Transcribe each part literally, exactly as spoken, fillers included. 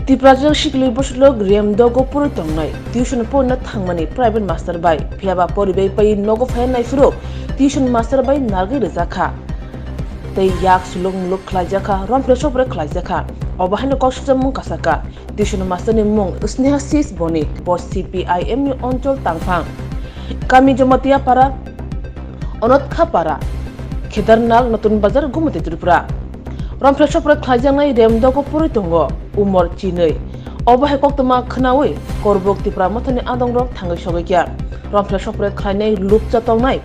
Tiprajwk sikli bwswlwk Remdogo pori tongnai tuition porina thangmani private master bai, phiyaba poribai pai nogo phaiya naiphuru tuition master bai nargwi rwjakha tei yak suluk muluk khlaijakha, romphre sophre khlaijakha. Obo haino kok sukjakmung kasaka. Tuition master ni mung Sneha Sis Bonik, bo C P I M ni onchol tangphang. Kami Jamatia Para, Onotkha Para, Khedarnal, Notun Bazar, Gumati Tripura. Romphre sophre khlaijaknai Remdogo pori tongo umor chinwi. Obo hai koktwma khwnawi Korbuk Tipra Mothani adongrok thangwi sogwi kha. Romphre sophre khlainai lupcha tongnai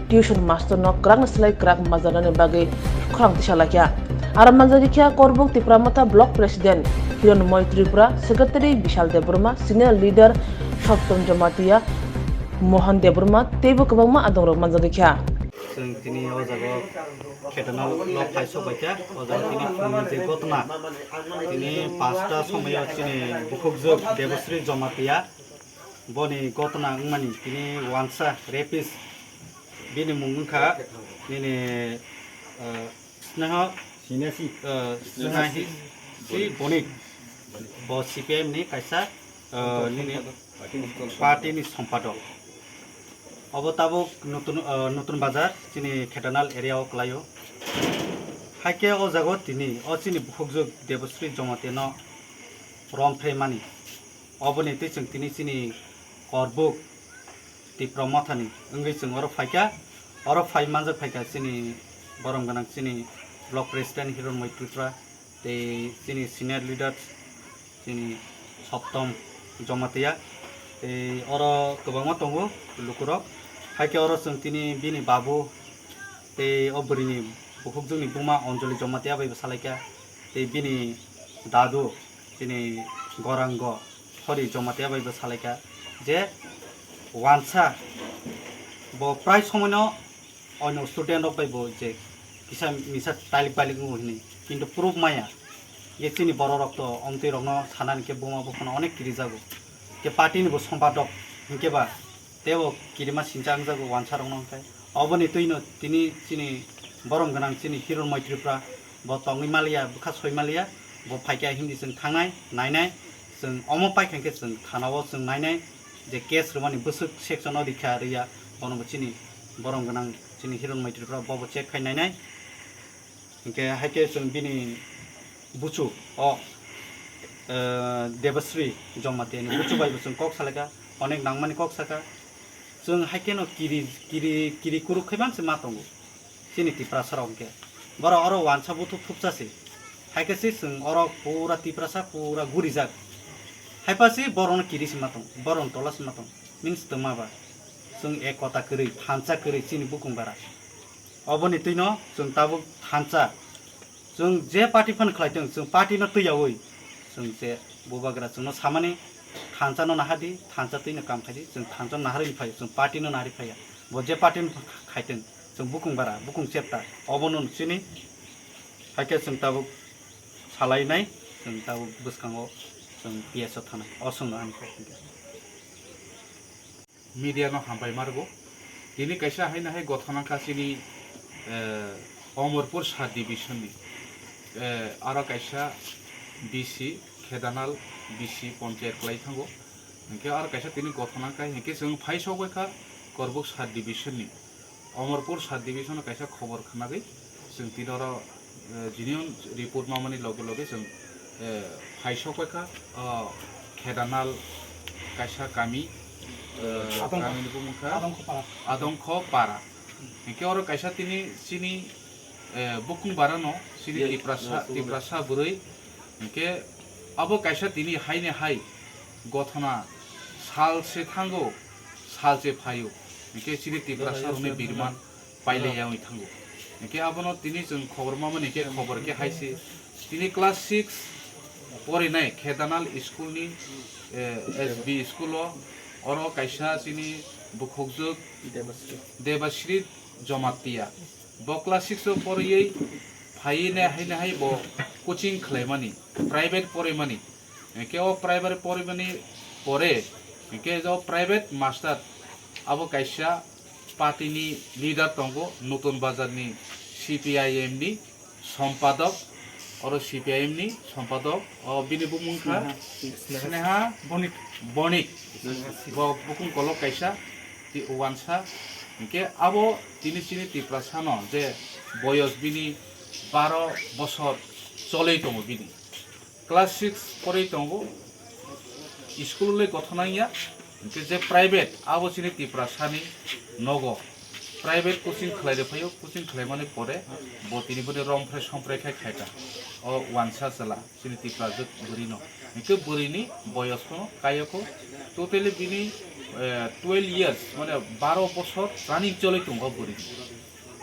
tuition master no kwrakni slai kwrak majarnani bagwi khorang tisa laikha. Aro manjagwi kha Korbuk Tipra Motha Block President Hironmoy Tripura, Secretary Bishal Debbarma, Senior Leader Sottom Jamatia, Mohan Debbarma teibo kwbangma adongrok manjagwi kha. Chwng tini o jaga o Khedanal lok phai sok bai kha, o jaga tini phungni je gotna, tini pasta somoyo chini bukhukjwk Debasri Jamatia, boni gotna wngmani tini wansa rapist, bini mung wngkha nini, eh, Sneha, Sneha si, eh, Sneha si, si Bonik, bo C P M ni kaisa, eh, nini party ni sompadok. Obo tabuk Nutun, eh, Nutun Bazar, chini Khedanal area o kwlaio. Haikhe o jaga o tini, o chini bukhukjwk Debasri Jamatia no romphre mani. Oboni twi chwng tini chini Korbuk Tipra Mothani wngwi chwng oro phaikha. Oro phai manjak phaikha chini borom gwnang chini Block President Hironmoy Tripura tei chini senior leaders chini Sottom Jamatia tei oro kwbangma tongo lukurok. Haikhe oro chwng tini bini babu tei o bwrwini bukhukjwkni buma Anjali Jamatia bai bo salaikha tei bini dadu chini Gorango Hori Jamatia bai bo salaikha je wansa bo prai somoino oino student rok bai bo je kisa misa tailik bailik wngo hinwi, kintu proof maya je chini borok rok to omtwi rokno sanani khe buma buphano onek kirijago, je party ni bo sompadok hinkhe ba teibo kirima sincha wngjago wansa rokno hwnkhe. Oboni twino tini chini borom gwnang chini Hironmoy Tripura bo tongwi maliya, bwkha soi maliya, bo phaikha hindi chwng thangnai, nainai, chwng omo paikha khe chwng thana o chwng nainai je case rwmani bwswk section o rikha rwya, bono bo chini borom gwnang chini Hironmoy Tripura bobo check khai nainai. Hinkhe haikhe chwng bini buchu o, eh, Debasri Jamatia ni buchu bai bo chwng kok salaikha, onek nangmani kok saka. Chwng haikheno kiri, kiri, kiri kuruk khai bangse ma tongo chini Tiprasa rok hinkhe. Borok oro wansa buthuk thupsa se. Haikhe se chwng oro pura Tiprasa pura gurijak. Haipa se borokno kiri se ma tong, borokno tola se ma tong. Means twma ba. Chwng ekota kwrwi, thansa kwrwi chini bukung bara. Oboni twino chwng tabuk thansa. Chwng je party phano khlai thung, chwng party no twiyaui chwng je bubagra chwngno samani thansa no nahadi, thansa twino kam khaidi, chwng thansa no naharwi phai, chwng party no naharwi phaiya. Bo je party no khai thung, chwng bukung bara, bukung chepta, obono chini haikhe chwng tabuk salainai, chwng tabuk bwskango chwng P S o thanai, o chwngno ani kok hwnkhe. Media no hambai margo. Tini kaisa haino hai gothona kha chini, eh, Omorpur sub division ni, eh, aro kaisa B C, Khedanal B C ponchayat kwlai thango. Hinkhe aro kaisa tini gothona kha, hinkhe chwng phai sok bai kha Korbuk sub division ni. Omorpur sub division o kaisa khobor khwnagwi chwng tini oro, eh, jini report mamani loge loge chwng, eh, phai sok bai kha, oh, Khedanal kaisa kami, eh, Adongkho. Kami ni bumung kha Adongkho Para. Adongkho Para. Hinkhe oro kaisa tini chini, eh, bukung bara no chini Ye, Tiprasa, no, Tiprasa bwrwi. Hinkhe abo kaisa tini haini hai gothona sal se thango, sal se phaio. Hinkhe chini Tiprasa rokni birman pailaiyaui thango. Hinkhe abono tini chwng khobor mamani hinkhe khobor khe hai se. Tini class six porinai Khedanal school ni, eh, S B school o, oro kaisa tini bukhukjwk Debasri Jamatia. Bo class six o poriwi phaiwi ne hai ne hai bo coaching khlaimani, private porimani. Hinkhe o private porimani pore, hinkhe o private master abo kaisa party ni leader tongo, Nutun Bazar ni C P I M ni sompadok Oro C P I M ni sompadok, o bini bumung kha Sneha. Sneha Bonik. Bonik. Sneha. Bo bukung kolok kaisa, ti wansa. Hinkhe abo tini chini Tiprasa no je boyos bini baro bosor choloi tongo bini. Class six poroi tongo, school le gothona ya, hinkhe je private abo chini Tiprasa ni nogo. Private coaching khlai rw phaio, coaching khlaimani pore bo tini boni romphre sompre khai khaika. O wansa chwla, chini Tiprajwk bwrwino. Hinkhe bwrwini boyos phano kayoko totally bini, eh, twelve years, mane baro bosor running choloi tongo bwrwini.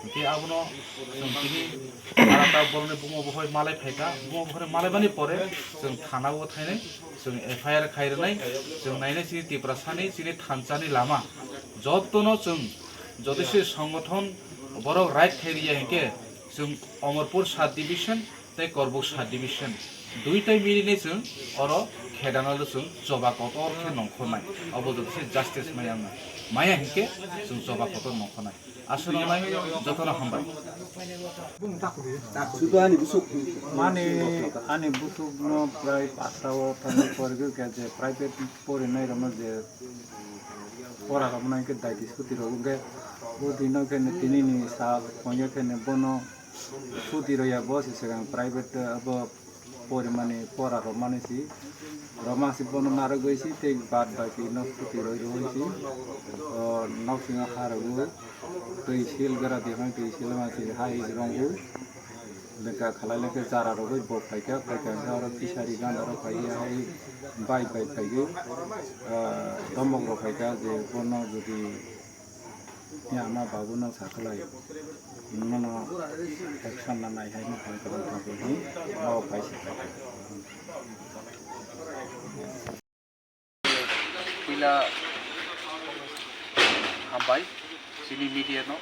Hinkhe abono chwng tini arata borokni bumo buphai malai phaika, bumo buphai malaimani pore chwng thana o thainai, chwng F I R khai rwnai, chwng nainai chini Tiprasani, chini thansani lama. Jotono chwng Jodi se songothon borok right khai riya hinkhe chwng Omorpur sub division tei Korbuk sub division dui tai milinai chwng oro khedana le chwng choba kotor khe nongkhornai. Obo jodi se justice maya wngna maya hinkhe chwng choba kotor nongkhornai. Aswk nai jotono hambai. Mani ani busuk no prai pasra o thangwi porigwi khe je private porinai rokno je pora rok nang khe daiti suti rok wngkhe o dino khe tini ni sal phone khe bono suti rwya bo se swkang private abo porimani pora rok mani si roma si bono narwgwi si tei bad baki no suti rwi rwi si o nok singo ha rwgo twi sil gra di hwn twi sil ma si hai rwngo. Lekha khalai lekhe chara rogwi bo phaikha, phaikha hwnkhe oro fishery gana rok phaiwi hai bike bai phaiwi, ah, domok rok phaikha je bono jodi ni ama babu no sakhalai, nono action na nai hai no phaikha wngkha hinwi no phaisa. Puila hambai chini media no.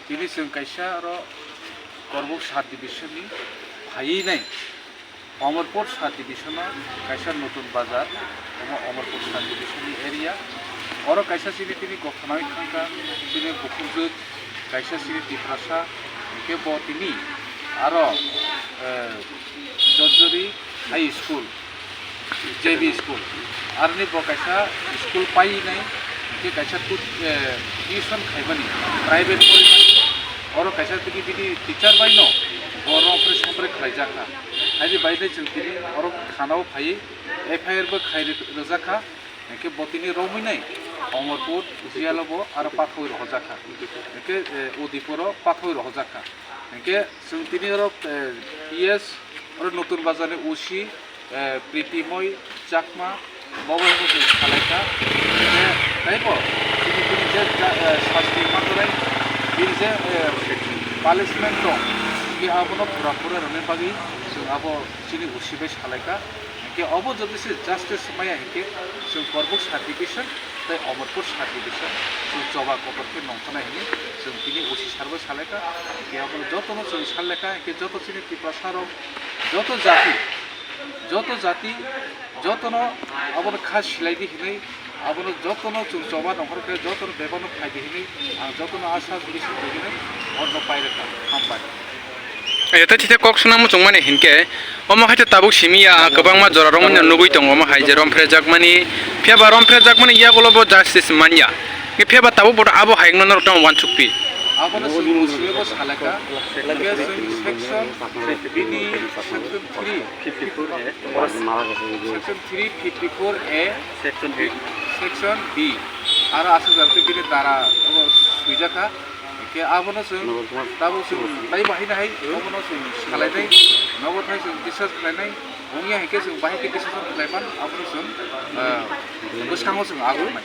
Tini chwng kaisa oro Korbuk sub division ni phaiwi nai Omorpur sub division o kaisa notun bazar, omo Omorpur sub division ni area. Oro kaisa chini tini gothana wngkha chini bukhukjwk kaisa chini Tiprasa, hinkhe bo tini aro, eh, Jotjori High School, J B school. Aroni bo kaisa school painai, hinkhe kaisa tut-, eh, tuition khaimani, private porimani. Oro kaisa tini bini teacher bai no bo romphre somphre khlaijakha. Haini bai tei chwng tini oro thana o phaiwi F I R bo khai ri-, rwjakha. Hinkhe bo tini romwi nai Omorpur jail o bo aro pathawi rohorjakha. Hinkhe, eh, Udipur o pathawi rohorjakha. Hinkhe chwng tini oro, eh, P S oro Notun Bazar ni O C, eh, Pritimoi Chakma, bo bai bo chwng salaikha. Hinkhe taibo chini, chini je ja-, eh, sasti manjak nai, bini je, eh, punishment tong, hinkhe abono pura pura rwna bagwi chwng abo chini O C bai salaikha. Hinkhe obo jodi se justice maya hinkhe chwng Korbuk sub division tei Omorpur sub division chwng choba kotor khe nongkhornai hinwi chwng tini O C sir bai salaikha. Hinkhe abono jotono chwng salaikha, hinkhe joto chini Tiprasa rok joto jati, joto jati, jotono abono kha silaidi hinwi abono jotono chwng choba nongkhor khe jotono bebakno phaidi hinwi ang jotono asa suggestion twi hinwi orno pairwkha. Hambai. Eto thite kok swnam muchungmani hinkhe, omo hai khe tabuk simi ya, kwbangma jora romwi no nugwi tongo, omo hai je romphrejakmani, phiya ba romphrejakmani yagulo bo justice manya. Phiya ba tabuk bo abo hai wngno norok tamo uansuk pi. Abono chwng O C o bo salaka, hinkhe chwng section, bini section three, section three fifty-four A, section B, aro aswk jar tei bini dara obo swijakha. Hinkhe abono chwng tabuk chwng taibo haino hai abono chwng salainai, nogo thai chwng discharge khlainai, wngya hinkhe chwng bahai khe decision khlaiman abono chwng, ah, bwskango chwng agonai.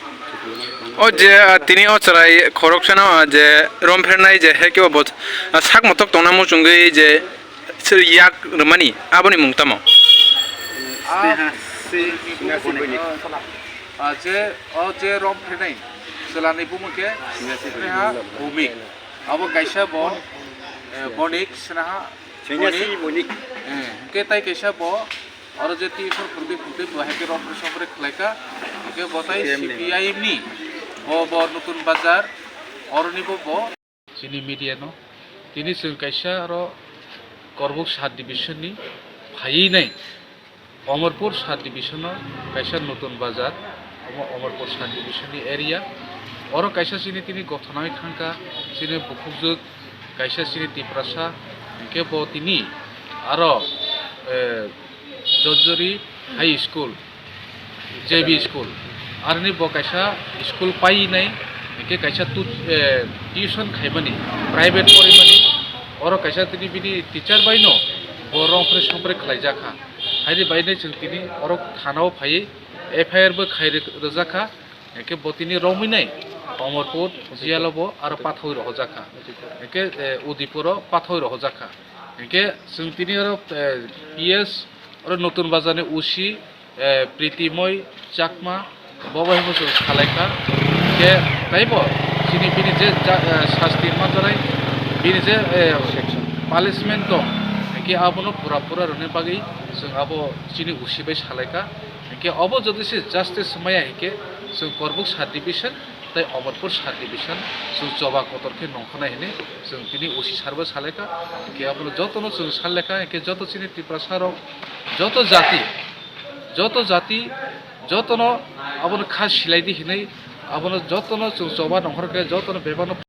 O je, ah, tini o chwrai khoroksano, ah, je romphrenai je hai khe bo, ah, sak motok tongna muchungwi je Sir yak rwmani, aboni mung tamo? Sneha, Sneha Bonik. Ah, je, o je romphrenai, chwlani bumung khe Sneha Bonik. Abo kaisa bo, eh, Bonik, Sneha Bonik. Eh, hwnkhe tai kaisa bo, oro je twi phor phwrwngwi phwrwngwi bo hai khe romphre somphre khlaikha. Hwnkhe bo tai C P I M ni, bo, bo Nutun Bazar, oroni bo, bo. Chini media no tini chwng kaisa oro Korbuk sub division ni phaiwi nai Omorpur sub division o kaisa Nutun Bazar, omo Omorpur sub division ni area. Oro kaisa chini tini gothona wngwi thangkha, chini bukhukjwk kaisa chini Tiprasa, hinkhe bo tini aro, eh, Jojori High School, J B school, aroni bo kaisa school painai, hinkhe kaisa tu-, eh, tuition khaimani, private porimani, oro kaisa tini bini teacher bai no bo romphre somphre khlaijakha. Haini bai nai chwng tini oro thana o phaiwi F I R bo khai rw-, rwjakha, hinkhe bo tini romwi nai Omorpur jail o bo aro pathawi rohorjakha, hinkhe, eh, Udipur o pathawi rohorjakha. Hinkhe chwng tini oro, eh, P S oro Nutun Bazar ni O C, eh, Pritimoi Chakma, bo bai bo chwng salaikha. Hinkhe taibo chini bini je ja-, eh, sasti manjanai, bini je, eh, punishment tong, hinkhe abono pura pura rwna bagwi chwng abo chini O C bai salaikha. Hinkhe obo jodi se justice maya hinkhe chwng Korbuk sub division tei Omorpur sub division chwng choba kotor khe nongkhornai hinwi chwng tini O C sir bo salaikha. Hinkhe abono jotono chwng salaikha, hinkhe joto chini Tiprasa rok, joto jati, joto jati, jotono abono kha silai di hinwi abono jotono chwng choba nongkhor khe jotono bebakno